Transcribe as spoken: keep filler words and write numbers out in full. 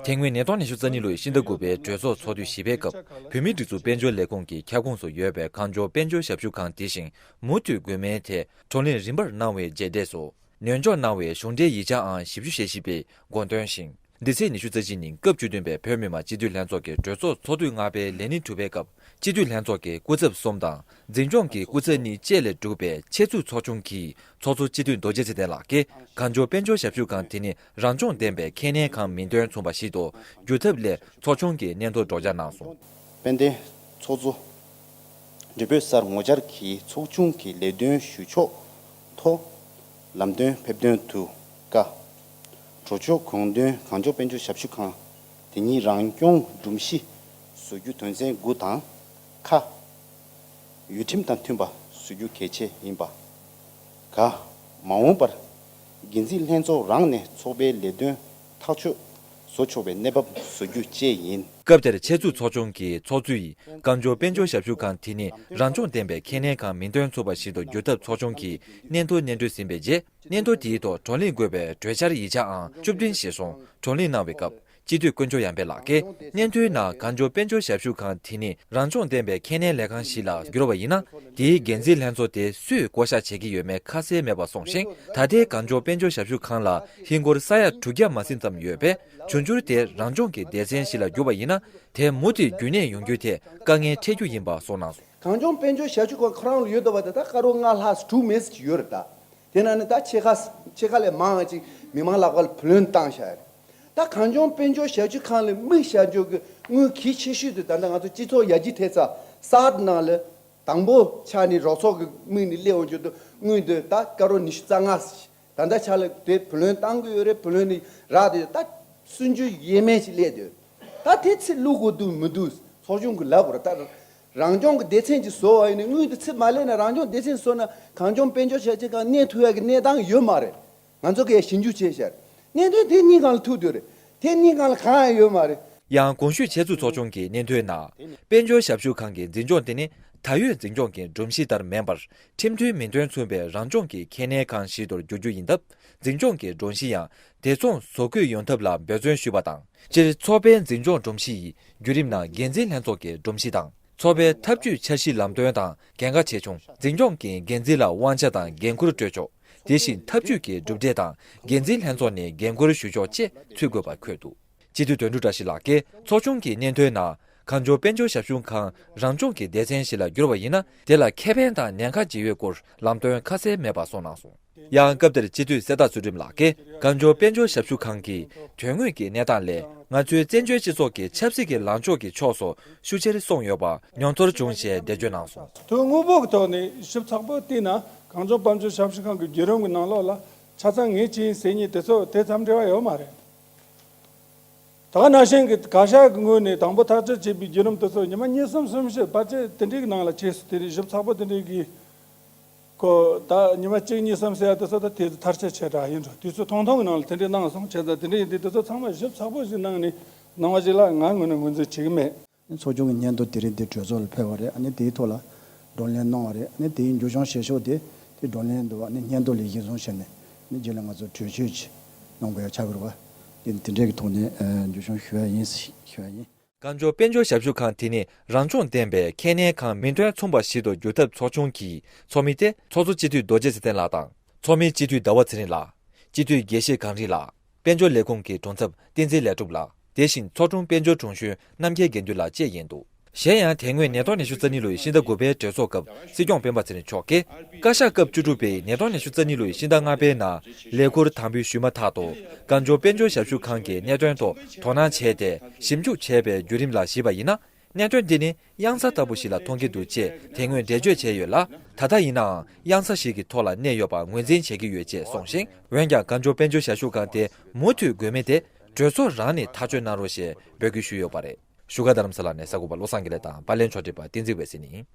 དེ་སྔོན་ཉིས་སྟོང་ཉི་ཤུ་རྩ་གཉིས་ལོའི་ཕྱི་ཟླ་དགུ་པའི་གྲོས་ཚོགས་ཚོགས་དུས་བཞི་པའི་སྐབས། བོད་མིའི་སྒྲིག་འཛུགས་དཔལ་འབྱོར་ལས་ཁུངས་ཀྱི་ཁྱབ་ཁོངས་སུ་ཡོད་པའི་གངས་ལྗོངས་དཔལ་འབྱོར་ཞབས་ཞུ་ཁང་དེ་བཞིན་མུ་མཐུད་དགོས་མིན་ཐད་བགྲོ་གླེང་རིམ་པར་གནང་བའི་རྗེས་འབྲས་སུ། ནན་སྦྱོང་གནང་བའི་གཞུང་འབྲེལ་ཡིག་ཆ་ཨང་བཞི་བཅུ་ཞེ་བཞི་པའི་དགོངས་དོན་བཞིན། འདི་ཚེས་ཉི་ཤུ་རྩ་གཅིག་ཉིན་སྐབས་བཅུ་བདུན་པའི་བོད་མི་མང་སྤྱི་འཐུས་ལྷན་ཚོགས་ཀྱི་གྲོས་ཚོགས་ཚོགས་དུས་ལྔ་པའི་ལས་ཉིན་དྲུག་པའི་སྐབས། སྤྱི་འཐུས་ལྷན་ཚོགས་ཀྱི་སྐུ་ཚབ་གསུམ་དང་། འཛིན་སྐྱོང་གི་སྐུ་ཚབ་གཉིས་བཅས་ལས་གྲུབ་པའི་ཆེད་འཛུགས་ཚོགས་ཆུང་གིས་ཚོགས་གཙོ་སྤྱི་འཐུས་རྡོ་རྗེ་ཚེ་བརྟན་ལགས་ཀྱིས། གངས་ལྗོངས་དཔལ་འབྱོར་ཞབས་ཞུ་ཁང་དེ་ནི་རང་སྦྱོང་ལྡན་པའི་ཁེ་གནས་ཁང་མིང་དོན་མཚུངས་པ་ཞིག་ཏུ་འགྱུར་ཐབས་སླད་ཚོགས་ཆུང་གི་སྙན་ཐོ་སྒྲོག་སྦྱང་གནང་སོང་། དཔལ་ལྡན་ཚོགས་གཙོ་འབྲི་བོད་སར་ངོ་བཅར་གྱིས་ཚོགས་ཆུང་གི་ལས་དོན་ཞུ་ཕྱོགས་ཐོག་ལམ་སྟོན་ཕེབས་དོན་དུ་ཀ། གྲོས་ཆོད་དགོངས་དོན་གངས་ལྗོངས་དཔལ་འབྱོར་ཞབས་ཞུ་ཁང་དེ་ཉིད་རང་སྐྱོང་སྒྲོམ་གཞི་བཟོ་རྒྱུ་དོན་ཚན་དགུ་དང་ཁ། ཡུལ་ཁྲིམས་དང་མཐུན་པ་བཟོ་རྒྱུ་གལ་ཆེ་ཡིན་པ། ག། མ་འོངས་པར་འགན་འཛིན་ལྷན་ཚོགས་རང་ནས་ཚོགས་པའི་ལས་དོན་ཐག་གཅོད་བཟོ་ཆོག་པའི་གནས་བབ་བཟོ་རྒྱུ་བཅས་ཡིན། སྐབས་དེར་ཆེད་འཛུགས་ཚོགས་ཆུང་གི་ཚོགས་གཙོ་ཡིས་གངས་ལྗོངས་དཔལ་འབྱོར་ཞབས་ཞུ་ཁང་དེ་ནི་རང་སྦྱོང་ལྡན་པའི་ཁེ་གནས་ཁང་མིང་དོན་མཚུངས་པ་ཞིག་ཏུ་འགྱུར་ཐབས་ཚོགས་ཆུང་གིས་སྙན་ཐོ་སྙན་སྒྲོན་ཟིན་པའི་རྗེས། སྙན་ཐོ་དེའི་ཐོག་བགྲོ་གླེང་དགོས་པའི་གྲོས་འཆར་ཡིག་ཆ་ཨང་བཅུ་བདུན་ཞེ་གསུམ་བགྲོ་གླེང་གནང་བའི་སྐབས། སྤྱི་འཐུས་དཀོན་མཆོག་ཡར་འཕེལ་ལགས་ཀྱིས་སྙན་ཐོའི་ནང་གངས་ལྗོངས་དཔལ་འབྱོར་ཞབས་ཞུ་ཁང་དེ་ནི་རང་སྦྱོང་ལྡན་པའི་ཁེ་གནས་ལས་ཁང་ཞིག་ལ་འགྱུར་བ་ཡིན་ན། དེའི་འགན་འཛིན་ལྷན་ཚོགས་དེ་སུས་བསྐོ་བཞག་བྱེད་ཀྱི་ཡོད་མེད་ཁ་གསལ་མེད་པ་གསུངས་ཤིང་། ད་ལྟའི་གངས་ལྗོངས་དཔལ་འབྱོར་ཞབས་ཞུ་ཁང་ལ་ཧིན་སྒོར་ས་ཡ་དྲུག་བརྒྱ་མ་ཟིན་ཙམ་ཡོད་པས། འབྱུང་འགྱུར་དེ་རང་སྦྱོང་གི་སྡེ་ཚན་ཞིག་ལ་འགྱུར་བ་ཡིན་ན། དེ་མུ་མཐུད་རྒྱུན་གནས་ཡོང་རྒྱུའི་ཐད་དཀའ་ངལ་འཕྲད་རྒྱུ་ཡིན་པ་གསུངས་གནང་སོང་། གངས་ལྗོངས་དཔལ་འབྱོར་ཞབས་ཞུ་ཁང་ཁོ་རང་ལ་ཡོད་འདུག་པ་དེ་ད་ཀ་རོར་ལྔ་ལྷག་དྲུག་མེད་ཅིག་ཡོད་རེད་ད། དེ་ན་ནི་ད་ཕྱེད་ཀ་ཕྱེད་ཀ་ལས་མང་ཅིག་མི་མང་ལག་པར་བུ་ལོན་བཏང་བཞག་རེད། ད་གངས་ལྗོངས་དཔལ་འབྱོར་ཞབས་ཞུ་ཁང་ལ་དམིགས་བཞག་རྒྱུ་གི་དངུལ་གལ་ཆེ་ཤོས་དེ་ད་ལྟ་ང་ཚོ་སྤྱི་ཚོགས་ཡར་རྒྱས་ཐེབས་ས་གསར་ནང་ལ་དང་པོ་ཆ་ནས་རོགས་ཚོགས་ཀྱི་དམིགས་ནས་སླེབས་འོང་རྒྱུ་དུ་དངུལ་དེ་ད་ཀ་རོར་ཉི་ཤུ་རྩ་ལྔ། ད་ལྟ་ཆ་ལ་དེ་བུ་ལོན་བཏང་གི་ཡོད་རེད། བུ་ལོན་ནི་རག་དེ་ད་སུན་ཆུ་ཡས་མས་ཅིག་སླེབས་དུས། ད་དེ་ཚིག་བླུག་དགོས་འདུག་མི་འདུག་ཚོགས་ཆུང་གི་ལབ་དགོས་རེད་ད། རང་སྐྱོང་གི་སྡེ་ཚན་གྱིས་བཟོ་བ་ཡིན་ན་དངུལ་དེ་ཚིག་མ་སླེབས་ན་རང་སྐྱོང་སྡེ་ཚན་བཟོ་ན་གངས་ལྗོངས་དཔལ་འབྱོར་ཞབས་ཞུ་ཁང་གནས་ཐུབ་ཡ་གི་གནས་སྟངས་ཡོད་མ་རེད། ང་ཚོ་གིས་ཞིབ་འཇུག་བྱས་ཤར། གནད་དོན་དེ་གཉིས་སྒང་ལ་ཐུག་དུས་རེད། དེ་གཉིས་སྒང་ལ་གང་ཡང་ཡོད་མ་རེད། ཡང་གོང་ཞུས་ཆེད་འཛུགས་ཚོགས་ཆུང་གི་སྙན་ཐོའི་ནང་། དཔལ་འབྱོར་ཞབས་ཞུ་ཁང་གི་འཛིན་སྐྱོང་དེ་ནི་ད་ཡོད་འཛིན་སྐྱོང་གི་སྒྲོམ་གཞི་ལྟར་མིན་པར། ཁྲིམས་མཐུན་མིང་དོན་མཚུངས་པའི་རང་སྐྱོང་གི་ཁེ་གནས་ཁང་ཞིག་ཏུ་འགྱུར་རྒྱུ་ཡིན་སྟབས། འཛིན་སྐྱོང་གི་སྒྲོམ་གཞི་ཡང་དེ་མཚུངས་བཟོ་བཀོད་ཡོང་ཐབས་ལ་འབད་བརྩོན་ཞུས་པ་དང་། སྤྱིར་ཚོགས་པའི་འཛིན་སྐྱོང་སྒྲོམ་གཞི་ཡི་བརྒྱུད་རིམ་ནང་འགན་འཛིན་ལྷན་ཚོགས་ཀྱི་སྒྲོམ་གཞི་དང་། ཚོགས་པའི་ཐབས་ཇུས་འཆར་གཞི་ལམ་སྟོན་དང་འགན་ཁག་ཆེ་ཆུང་། འཛིན་སྐྱོང་གི་འགན་འཛིན་ལ་དབང་ཆ་དང་འགན་ཁུར་སྤྲོད་ཕྱོགས། དེ་བཞིན་ཐབས་ཇུས་ཀྱི་གྲུབ་འབྲས་དང་འགན་འཛིན་ལྷན་ཚོགས་ནས་འགན་ཁུར་ཞུ་ཕྱོགས་བཅས་ཚུད་དགོས་པ་འཁོད་འདུག་སྤྱི་འཐུས་དོན་གྲུབ་བཀྲ་ཤིས་ལགས་ཀྱིས་ཚོགས་ཆུང་གི་སྙན་ཐོའི་ནང་གངས་ལྗོངས་དཔལ་འབྱོར་ཞབས་ཞུ་ཁང་རང་སྐྱོང་གི་སྡེ་ཚན་ཞིག་ལ་བསྒྱུར་བ་ཡིན་ན། དེ་ལ་ཁེ་ཕན་དང་ཉེན་ཁ་ཇི་ཡོད་སྐོར་ལམ་སྟོན་ཁ་གསལ་མེད་པ་གསུངས་གནང་སོང་། ཡང་སྐབས་དེར་སྤྱི་འཐུས་གསེར་རྟ་ཚུལ་ཁྲིམས་ལགས་ཀྱིས་གངས་ལྗོངས་དཔལ་འབྱོར་ཞབས་ཞུ་ཁང་གི་དོན་དངོས་ཀྱི་གནས་སྟངས་ལས། ང་ཚོའི་བཙན་བྱོལ་སྤྱི་ཚོགས་ཀྱི་ཆབ་སྲིད་ཀྱི་ལངས་ཕྱོགས་ཀྱི་ཕྱོགས་སུ་ཤུགས་ཆེར་སོང་ཡོད་པ་མྱོང་ཚོར་བྱུང་ཞེས་འགྲེལ་བརྗོད་གནང་སོང་། དོན་དངོས་པོ་གི་ཐོག་ནས་ཞིབ་ཚགས་པོ་བལྟས་ན་གངས་ལྗོངས་དཔལ་འབྱོར་ཞབས་ཞུ་ཁང་གི་བརྒྱུད་རིམ་གྱི་ནང་ལོགས་ལ་ཆ་ཚང་ངས་བྱས་ཡིན་ཟེར་མཁན་དེ་ཚོ་དེ་ཙམ་འབྲེལ་བ་ཡོད་མ་རེད། ད་ག་ནང་བཞིན་གྱི་བཀའ་ཤག་གི་ངོས་ནས་དང་པོ་ཐག་གཅོད་བྱས་པའི་བརྒྱུད་རིམ་དེ་ཚོ་ཉི་མ་གཉིས་གསུམ་གསུམ་བཞི་ཕལ་ཆེར་དེ་འདྲའི་གི་ནང་ལ་བྱས་སོང་། དེ་རིང་ཞིབ་ཚགས་པོ་དེ་འདྲའི་གི་ཁོ་ད་ཉི་མ་གཅིག་གཉིས་གསུམ་ཟེར་ཡ་དེ་ཚོ་ད་དེ་ཚོ་ཐར་ཆ་ཆེ་དྲགས་ཡིན་འགྲོ། དུས་ཚོད་ཐུང་ཐུང་གི་ནང་ལ་དེ་འདྲའི་གནང་སོང་། བྱས་ཙང་དེ་འདྲ་ཡིན་དུས་དེ་ཚོ་ཚང་མ་ཞིབ་ཚགས་པོ་ཞིག་གནང་ནས་གནང་བ་ཞིག་ལ་ང་ངོས་ནས་ངོས་འཛིན་བྱེད་ཀྱི་མེད། ཚོགས་ཆུང་གི་སྙན་ཐོ་དེ་རིང་འདི་གྲོས་ཚོགས་ལ་ཕེབས་པ་རེད། ཨ་ནི་དེའི་ཐོག་ལ་བགྲོ་གླེང་གནང་བ་རེད། ཨ་ནི་དེའི་མཇུག་སྐྱོང་བྱེད་ཕྱོགས་དེ་དེ་བགྲོ་གླེང་འདུག་ཨ་ནི་སྙན་ཐོ་ལ་གཞི་བཟུང་བྱས་ནས་ཨ་ནི་རྗེས་ལ་ང་ཚོ་གྲོས་ཆོད་ཅིག་གནང་དགོས་ཡ་ཆགས་ཀྱི་རེད་པ། དེ་དེ་འདྲའི་གི་ཐོག་ནས་ཨ་མཇུག་སྐྱོང་ཞུ་ཡ་ཡིན་ཞུ་ཡ་ཡིན། གངས་ལྗོངས་དཔལ་འབྱོར་ཞབས་ཞུ་ཁང་དེ་ནི་རང་སྦྱོང་ལྡན་པའི་ཁེ་གནས་ཁང་མིང་དོན་མཚུངས་པ་ཞིག་ཏུ་འགྱུར་ཐབས་ཚོགས་ཆུང་གི་ཚོགས་མི་སྟེ། ཚོགས་གཙོ་སྤྱི་འཐུས་རྡོ་རྗེ་ཚེ་བརྟན་ལགས་དང་། ཚོགས་མི་སྤྱི་འཐུས་ཟླ་བ་ཚེ་རིང་ལགས། སྤྱི་འཐུས་དགེ་བཤེས་གངས་རི་ལགས། དཔལ་འབྱོར་ལས་ཁུངས་ཀྱི་དྲུང་ཚབ་བསྟན་འཛིན་ལས་གྲུབ་ལགས། དེ་བཞིན་ཚོགས་དྲུང་དཔལ་འབྱོར་དྲུང་གཞོན་རྣམ་རྒྱལ་དགེ་འདུན་ལགས་བཅས་ཡིན་འདུག་གཞན་ཡང་དེ་སྔོན་ཉིས་སྟོང་ཉི་ཤུ་རྩ་གཉིས་ལོའི་ཕྱི་ཟླ་དགུ་པའི་གྲོས་ཚོགས་སྐབས་སྲིད་སྐྱོང་སྤེན་པ་ཚེ་རིང་མཆོག་གིས། བཀའ་ཤག་སྐབས་བཅུ་དྲུག་པའི་ཉིས་སྟོང་ཉི་ཤུ་རྩ་གཉིས་ལོའི་ཕྱི་ཟླ་ལྔ་པའི་ནང་ལས་འཁུར་དམ་འབུལ་ཞུས་མ་ཐག་ཏུ། གངས་ལྗོངས་དཔལ་འབྱོར་ཞབས་ཞུ་ཁང་གི་གནད་དོན་ཐོག་དོ་སྣང་བྱས་ཏེ་ཞིབ་འཇུག་བྱས་པའི་བརྒྱུད་རིམ་ལ་གཞིགས་པ་ཡིན་ན། གནད་དོན་འདི་ནི་གཡང་ས་ལྟ་བུ་ཞིག་ལ་མཐོང་གི་འདུག་ཅེས་དེ་སྔོན་འགྲེལ་བརྗོད་བྱས་ཡོད་ལ། ད་ལྟ་ཡིན་ནའང་གཡང་ས་ཞིག་གི་ཐོག་ལ་གནས་ཡོད་པ་ངོས་འཛིན་བྱེད་ཀྱི་ཡོད་ཅེས་གསུངས་ཤིང་། འོན་ཀྱང་གངས་ལྗོངས་དཔལ་འབྱོར་ཞབས་ཞུ་ཁང་དེ་མུ་མཐུད་དགོས་མིན་དེ་གྲོས་ཚོགས་རང་ནས་ཐག་གཅོད་གནང་རོགས་ཞེས་འབོད་སྐུལ་ཞུས་ཡོད་པ་རེད། བཞུགས་སྒར་རྡ་རམ་ས་ལ་ནས་གསར་འགོད་པ་བློ་བཟང་དགེ་ལེགས་དང་པར་ལེན་ཕྱོགས་སྒྲིག་པ་བསྟན་འཛིན་འོད་ཟེར་ནས།